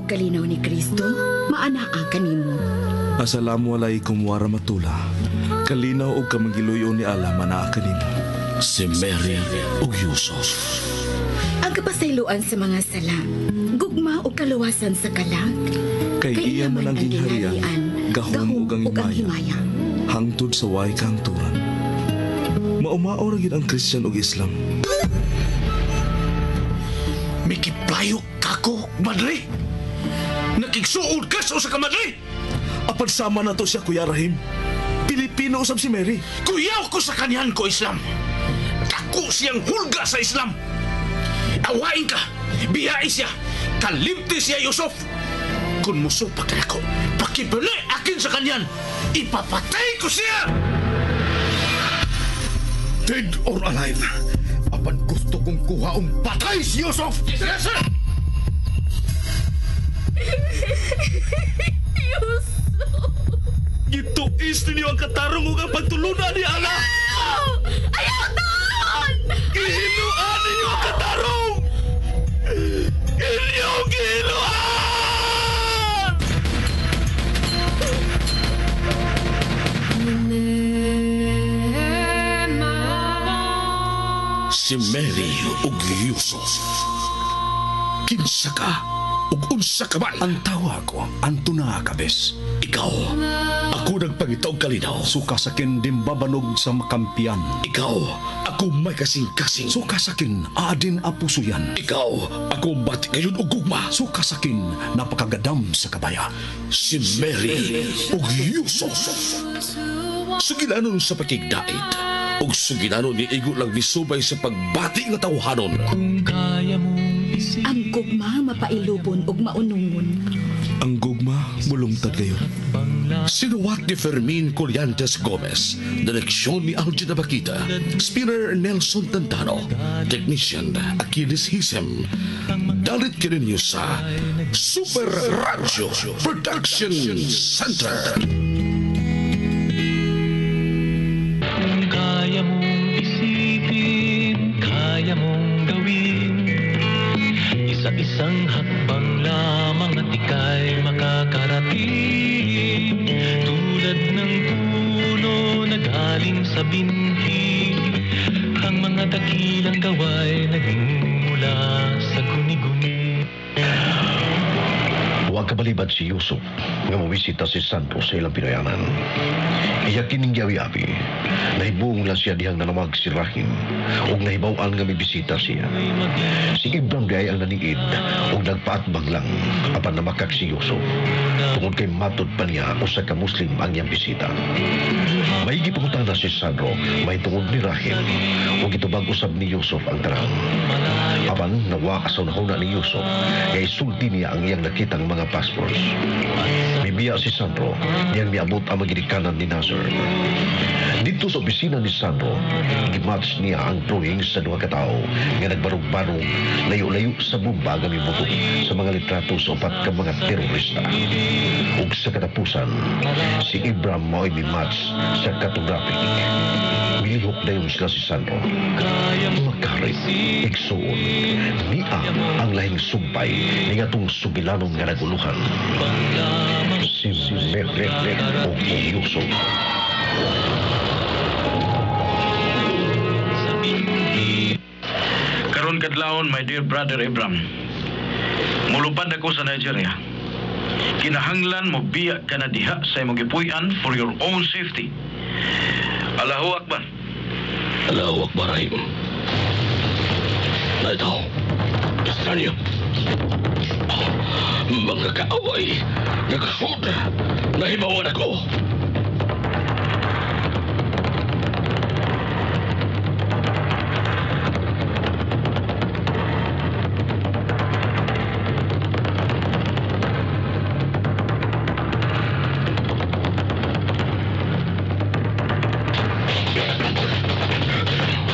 Kalinaw ni Kristo, maanaa kanimo. Assalamu alaikum warahmatullah. Kalinaw og kamangiluyo ni Allah manaa kanimo. Si Mary ug Yusuf. Ang kapasayloan sa mga sala, gugma ug kaluwasan sa kalag. Kay iya man ang gingharian, gahom ug ang himaya. Hangtod sa way kahangturan. Maumao ra gyud ang Christian ug Islam. Mikiplayo kako, madre. Nakigsuod ka sa usa ka madre. Apan sama na to siya, Kuya Rahim. Pilipino usab si Mary. Kuyaw ko sa kanyan ko, Islam. Dako siyang hulga sa Islam. Awain ka, biyai siya, kalimti siya, Yusuf. Kung musupak na ako, pakibali akin sa kanyan, ipapatay ko siya! Dead or alive, apan gusto kong kuhaong patay si Yusuf! Yes, sir! Gituis ninyo ang katarong ug ang pagtulunan ni Allah. Ayaw taon! Gihinuan ninyo ang katarong! Inyong gihinuan! Si Mary ug Yusuf. Kinsa ka ug unsa ka man? Ang tawa ko, Antona Cabes. Ikaw, ako nagpangita og kalinaw. Suka sakin dimbabanog sa makampiyan. Ikaw, ako may kasing-kasing. Suka sakin adin apusuyan. Ikaw, ako bati ngayon og gugma. Suka sakin napakagadam sa kabaya. Si Mary ug Yusuf. Sugilanon sa pakigdait ug sugilanon ni igo lang misubay sa pagbati nga tawhanon. Ang gugma mapailubon ug maunungon. Ang gugma mulungtad kayo. Sinuwat ni Fermin Collantes Gomez, direksyon ni Algin Abakita, spinner Nelson Tantano, technician Achilles Hisem. Dalit kininyo sa Super Radio Production Center. Kung kaya mong isipin, kaya mong gawin. Isa-isang hakbang lamang at ika'y makakarating. Tulad ng puno na galing sa binhi, ang mga dakilang gawa'y nagmumula sa guni-guni. Huwag kabalibad si Yusuf nga mabisita si Sandro sa ilang pinayanan. Iya kining yawi-yawi, nahibong lang siya dihang nanawag si Rahim ug nahibaw-an nga mibisita siya. Si Ibram diay ang naniid ug nagpaatbang lang apan namakak si Yusuf tungod kay matod pa niya usa ka Muslim ang iyang bisita. Maigi pangutana si Sandro mahitungod ni Rahim ug gitubag usab ni Yusuf ang tanan. Apan nawa sa unahuna ni Yusuf kay sulti niya ang iyang nakitang mga passports. Mibiya si Sandro niyang miabot ang magilikanan ni Nazar. Dito sa opisina ni Sandro, gimatch niya ang drawing sa duha ka tawo nga nagbarog-barog layo-layo sa bomba nga mibutok sa mga litrato sa upat ka mga terorista. Ug sa katapusan, si Ibram mao'y mimatch sa cartographic. Milihok na yun sila si Sandro. Makarit, igsuon, niya ang lahing sumpay ni ngatong sugilanon nga naguluhan. Si Mary o Yusuf. Karon kadlawon, my dear brother Ibram. Mulupad ako sa Nigeria. Kinahanglan mo biya ka na diha sa imong gipuy-an for your own safety. Allahu Akbar. Allahu Akbar, Rahim. Naitaw, Castanyo. Mga kaaway, nagsud, nahibawan ako.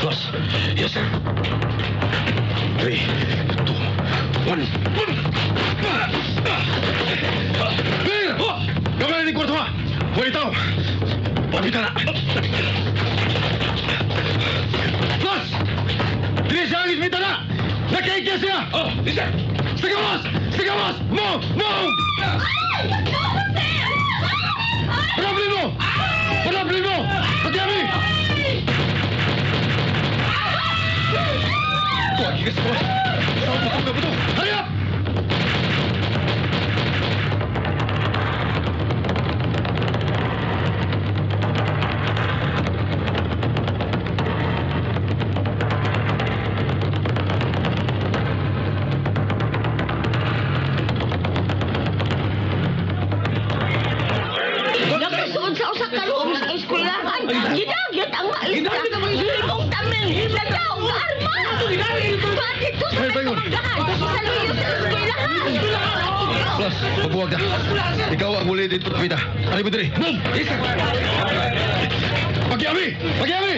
Plus, yes sir. 3, 2, 1. Clear! Gamay ni kwarto ha! Huwag itaw! Pabita na! Plus! Dili siya ang ismita na! Nakaigya siya! Oh, yes sir. Sa gawas! Sa gawas! Move! Move! Panablin mo! Panablin mo! Pagyami! Tuwagi ka sa gawas! Saan mo kung nabuto? Hurry up! Nagkasuod sa usa ka room sa eskwelahan. Gidagit ang maestra. Gihimong taming. Nagaw nga arma. Bakit to sa may kamanggahan? Sa luyo sa eskwelahan. Plus, magbuwag na. Ikaw ang muli dito, Pita. Ano mo diri? Move! Pagyami! Pagyami!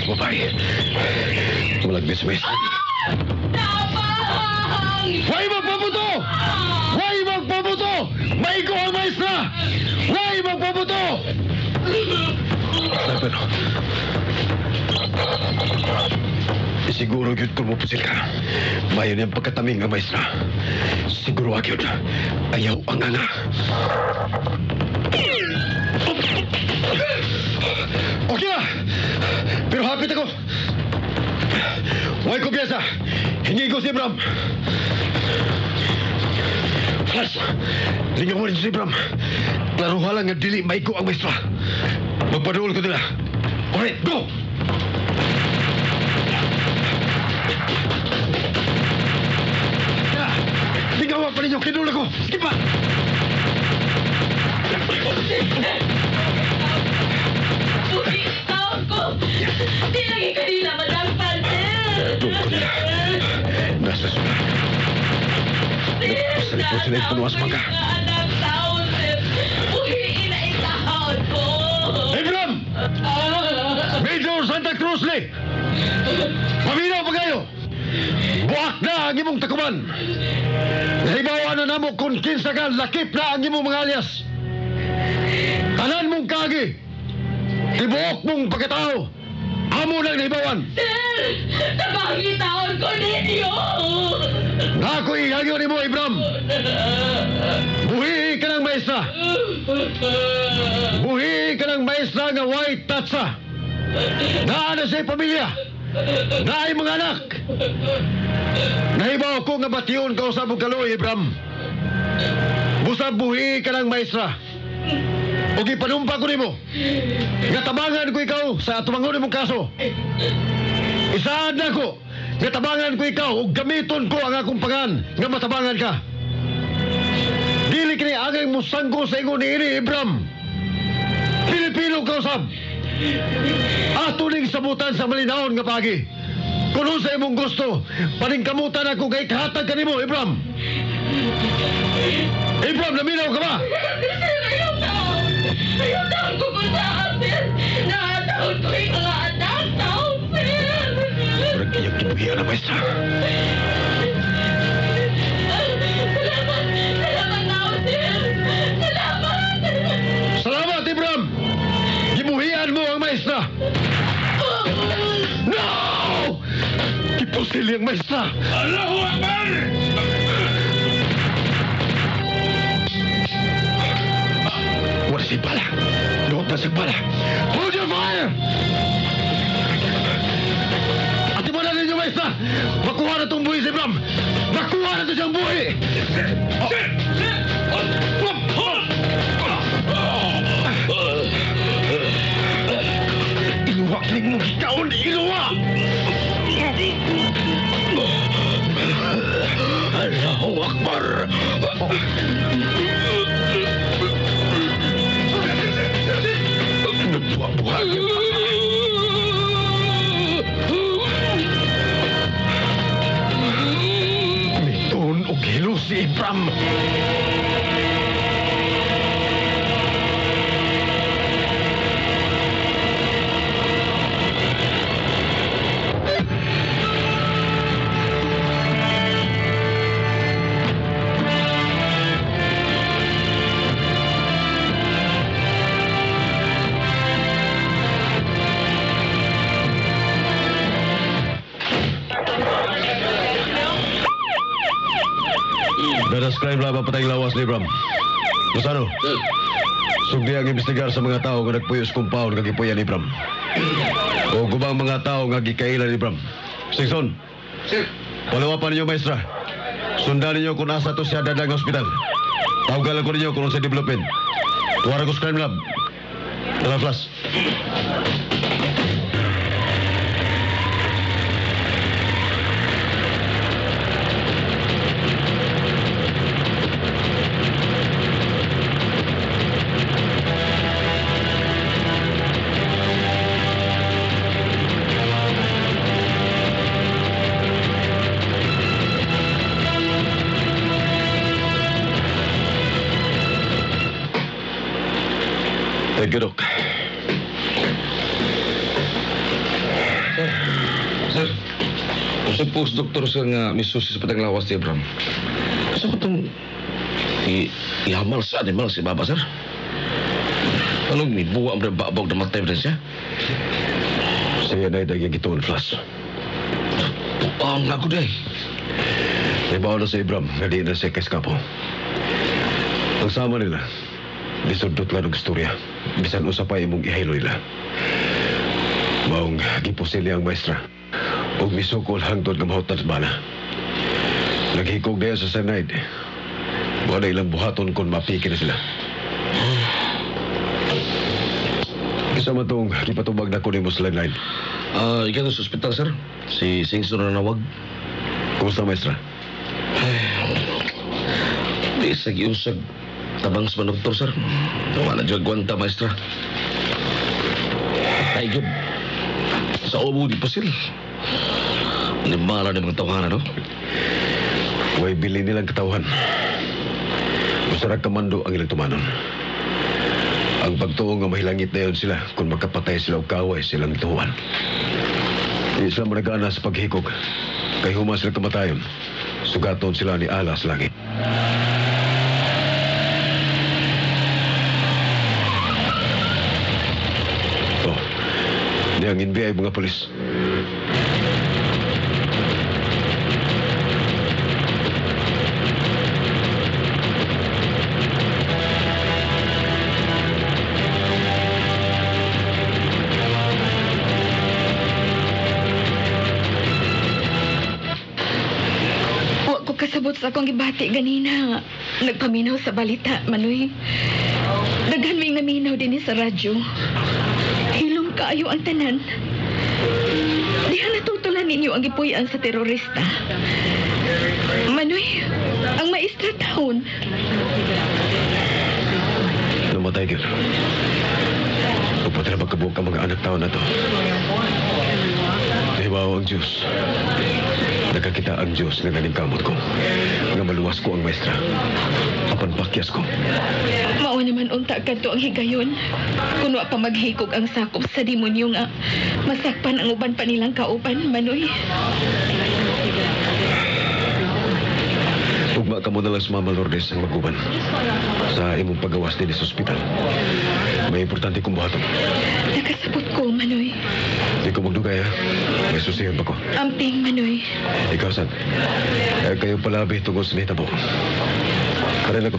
Babae. Malagbis, miss. Tabang! Why magpabuto? Why magpabuto? Maigo ang maestra! Why magpabuto? Sniper. Siguro gyud kung mupusil ka. Mayo niyang pagkataming ang maestra. Siguro agyud. Ayaw ang anga. Okay na! Pero hapit ako. Huwag ko piyesa. Hingi ko si Bram. Flash! Lingaw mo rin si Bram. Klaruha lang nga dili maigo ang maestra. Magpaduol ko nila. Alright, go! Lingaw pa ninyo. Kinula ko. Sige pa! Taon ko! Di lagi kanila madampan, sir! Doon ko nila. Nasa sula. Sir, Nagpasalipot sila yung punuas mangga. Anak taon, sir! Buhiin na itahon ko! Hey, Bram! Major Santa Cruz Lee! Paminaw pa kayo! Buak na ang imong takuman! Nahibawa na namo kung kinsa ka lakip na ang imong mga alias! Tanan mong kagi! Tibuok mong pagkatao! Amo nang nahibawan! Sir! Tabangi taon ko ninyo! Nako ihagyo nimo, Ibram! Buhi ka ng maestra! Buhi ka ng maestra nga white tatsa! Naa na siya'y pamilya! Naay mga anak! Nahibaw ko nga bation ka usab og kaloy, Ibram. Busa buhi ka ng maestra. Ug ipanumpa ko nimo nga tabangan ko ikaw sa atubangon nimong kaso. Isaad na ko nga tabangan ko ikaw ug gamiton ko ang akong pangan nga matabangan ka. Dili kini angay musanggo sa ingon niini, Ibram. Pilipino ka usab. Ato ning sabutan sa malinawon nga pagi. Kung sa imong gusto, paningkamutan ako kay kahatag kanimo, Ibram. Ibram, naminaw ka ba? Sir, ayaw taon! Ayaw taon ko kung saan, sir! Nakataon ko yung mga anak taon, sir! Murag iyang gibuhian na maestra. Salamat! Salamat na, sir! Salamat! Salamat, Ibram! Gibuhian mo ang maestra! No! Gipusil ang maestra! Allahu Akbar! Wala siya'y bala. Luwag na siyang bala. Hold your fire! Ati mo na ninyo, maestra! Makuha na itong buhi si Ibram! Makuha na ito siyang buhi! Sir! Sir! Iluwa kining mong gikaon! Iluwa! Allahu Akbar! Nagbuha-buha niya. si Ibram. Dadas crime lab ang patayng lawas ni Ibram. Lozano, sugdi ang imbestigar sa mga tao nga nagpuyo sa compound nga gipuyan ni Ibram. O gubang mga tao nga gikailan ni Ibram. Singson, Sir. Palawapan ninyo, maestra. Sundan ninyo kung asa to siya dadang hospital. Tawgalan ko ninyo kung sa development. Tuwara ko sa crime lab. Dala, Flash. Thank you, Doc. Sir, usap po sa doktor sa nga misusi sa patang lawas ni Abraham. Sa ko itong ihamal sa animal si Baba, sir? Anong nibuwa ang babog na matay rin siya? Siya na itaging gituon, Flash. Tuang ako day. Ibaw na sa Ibram, nga di na siya kaeskapo. Ang sama nila, disundot lang og istorya. Bisan usa pa imong ihaylo nila. Maong gipusil niya ang maestra. Og misukol hangtod nga mahutan sa bala. Naghikog dayon sa cyanide. Wala ilang buhaton kung mapiki na sila. Isa man tong gipatubag na kunin mo sa landline. Ikaw sa ospital, sir. Si Singson na nawag. Kumusta, maestra? Di sa giusag tabang sa doktor, sir. Wala na dyan gwanta, maestra. Ay, good. Sa ubo di pasil. Limara ni mga tawanan, no? Way bili nilang katawhan. Usara kamando ang ilang tumanon. Ang pagtuo nga mahilangit na yun sila kung makapatay sila o kaway silang tuwan. Di sila managana sa paghikog. Kay human sila kamatayon. Sugaton sila ni Allah sa langit. Oh, di ang NBI mga polis. Wa ko kasabot sa akong gibati ganina. Nagpaminaw sa balita, Manoy. Daghan may naminaw din sa radyo. Hilom kaayo ang tanan. Diha natultulan ninyo ang gipuy-an sa terorista. Manoy, ang maestra taon. Namatay gyud. Upot na magkabuok ang mga anak taon na to. Nahibaw ang Diyos. Nakakita ang Diyos nga naningkamot ko. Nga maluwas ko ang maestra. Apan pakyas ko. Mao naman unta kadto ang higayon. Kun wa pa maghikog ang sakop sa demonyo nga masakpan ang uban pa nilang kauban, Manoy. Ugma ka mo na lang sa Mama Lourdes ang maguban. Sa imong pagawas din sa ospital. May importante kong buhaton. Nakasabot ko, Manoy. Di ko magdugay, ha? May susihan pa ko. Amping, Manoy. Ikaw, San. Eh, kayo palabi tungkol sa nahitabo. Karin ako.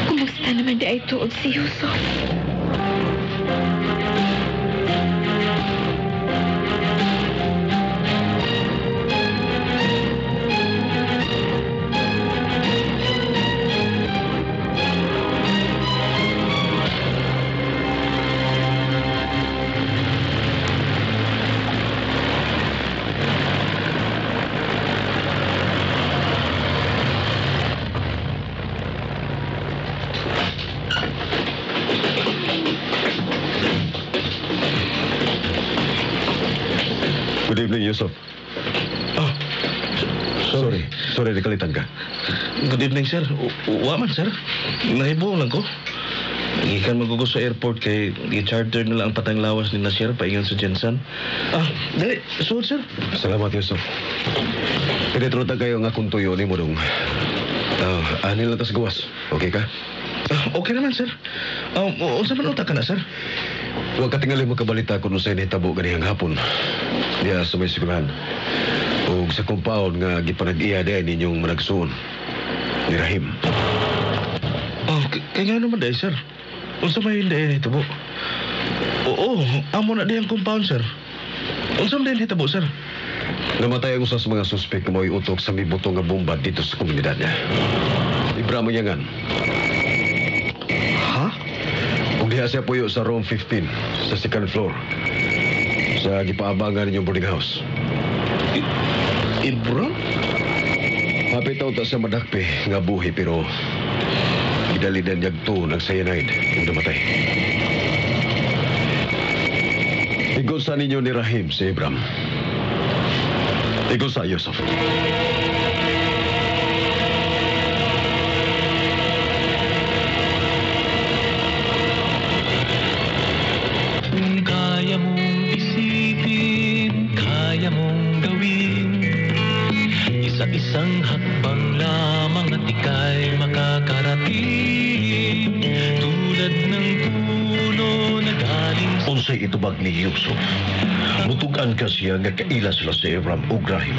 Kumusta naman di ay tuod si Yusuf? Good evening, Yusuf. Ah, Sorry, nakalitan ka. Good evening, sir. Wa man, sir. Nahibuong lang ko. Gikan magugo sa airport kay gi-charter nila ang patang lawas ni Nasir paingon sa Jensen. Ah, dali, suod, sir. Salamat, Yusuf. Pinitruta kayo nga akong tuyo ni mo dong. Ani lang tas gawas. Okay ka? Okay naman, sir. Unsa man utak ka na, sir? Huwag ka tingali makabalita kung unsay nahitabo ganihang hapon. Diya sa may sigurahan. O sa compound nga gipanag-iya diay ninyong managsuon. Ni Rahim. Oh, kay nga naman dahil, sir. Unsa may hindi nahitabo? Oo, amo na diyang compound, sir. Unsa man dahil nahitabo, sir? Namatay ang usa sa mga suspek na mao'y utok sa mibuto nga bomba dito sa komunidad niya. Ibra mo yangan. Ha? Ug diha siya puyo sa room 15 sa second floor. Sa gipaabangan ninyong boarding house. Ibra? Hapit na unta siya madakpe nga buhi pero gidalidan niyag to ng cyanide ug namatay. Igon sa ninyo ni Rahim si Ibram. Igon sa Yusuf. Kung kaya mong isipin, kaya mong gawin. Isa-isang hakbang lamang at ika'y makakarating. Tulad ng puno na galing sa Unsay itubag ni Yusuf? Mutugan ka siya nga kaila sila sa Ebram ug Rahim.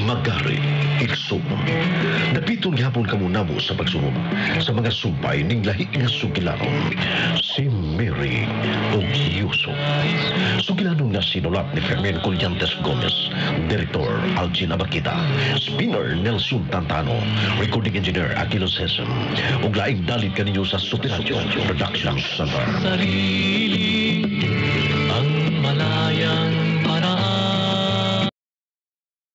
Magari, igsoon. Dapiton gihapon kamo namo sa pagsunod sa mga sumpay ning lahi nga sugilanon. Si Mary ug Yusuf. Sugilanon nga sinulat ni Fermin Collantes Gomez, Director Algin Abakita, Spinner Nelson Tantano, Recording Engineer Aquilo Session, ug laing dalit kaninyo sa Suti Production Center. Sarili.